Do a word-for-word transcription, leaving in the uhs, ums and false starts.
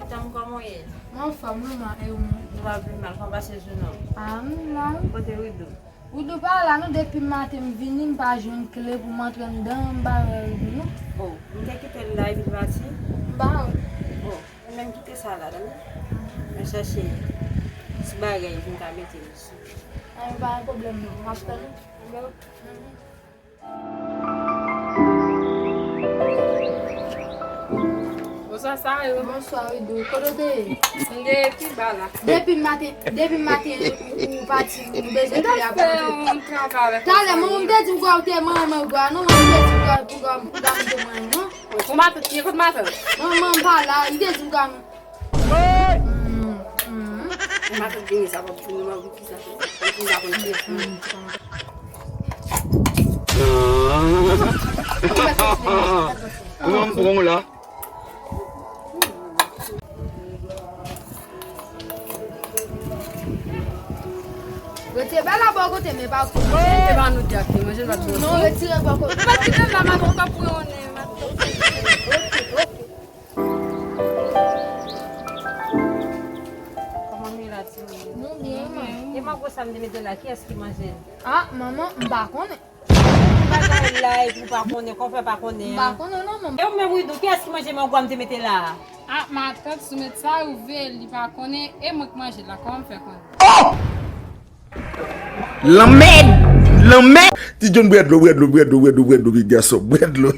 Etanm, kòman w ye? Mwen anfòm wi, ma, e ou menm? Nou pa pi mal, kòman pase jounen w? A, m la wi. Kote Widou? Widou pa la non, depi maten m vini, m pa jwenn kle pou m antre anndan an, m pa wè Widou non. O, m te kite l la epi l pati? M pa wè. O, ou menm kite sa la, tande? Mwen chèche ti bagay pou m ka mete li sou. A, pa gen pwoblèm non, m ap tann ou. Bonswa, sa yo? Bonswa, Widou. Kote w te ye? M te pi ba la. Depi maten, depi maten, ou, ou pati, ou bezwen kle a pa antre. Talè, manman m te di m kwa ou te manyen mango a, non, manman m te di m kwa, pou kwa, pou kwa m te manyen, non. Ou matant, ki kote matant? Manman m pa la, li te di m kwa m. Matant vini, sa p ap fini, mango ki sa, ki sa konn fini. Kòman m pran w la? Retire ba la bò kote, men pa kote. E pa nou di ak te manje, nou pa t manje. Non, retire bò kote. Ou pa t kite m la, matant, ou ka pran yon nen, matant. Kòman nou ye la, timoun? Nou byen, man. E mango sa m te mete la, kiyès ki manje l? A, manman, m pa konnen. Ou pa bay la epi ou pa konnen, kòman w fè pa konnen an? M pa konnen non, manman. E ou menm, Widou, kiyès ki manje mango a m te mete la a? A, matant, si w met sa, ou veye, li pa konnen, e mwen k manje l la, kòman m fè konnen? Lanmèd! Lanmèd! Ti John, bwè dlo, bwè dlo, bwè dlo, bwè dlo, bwè dlo, pitit gason, bwè dlo.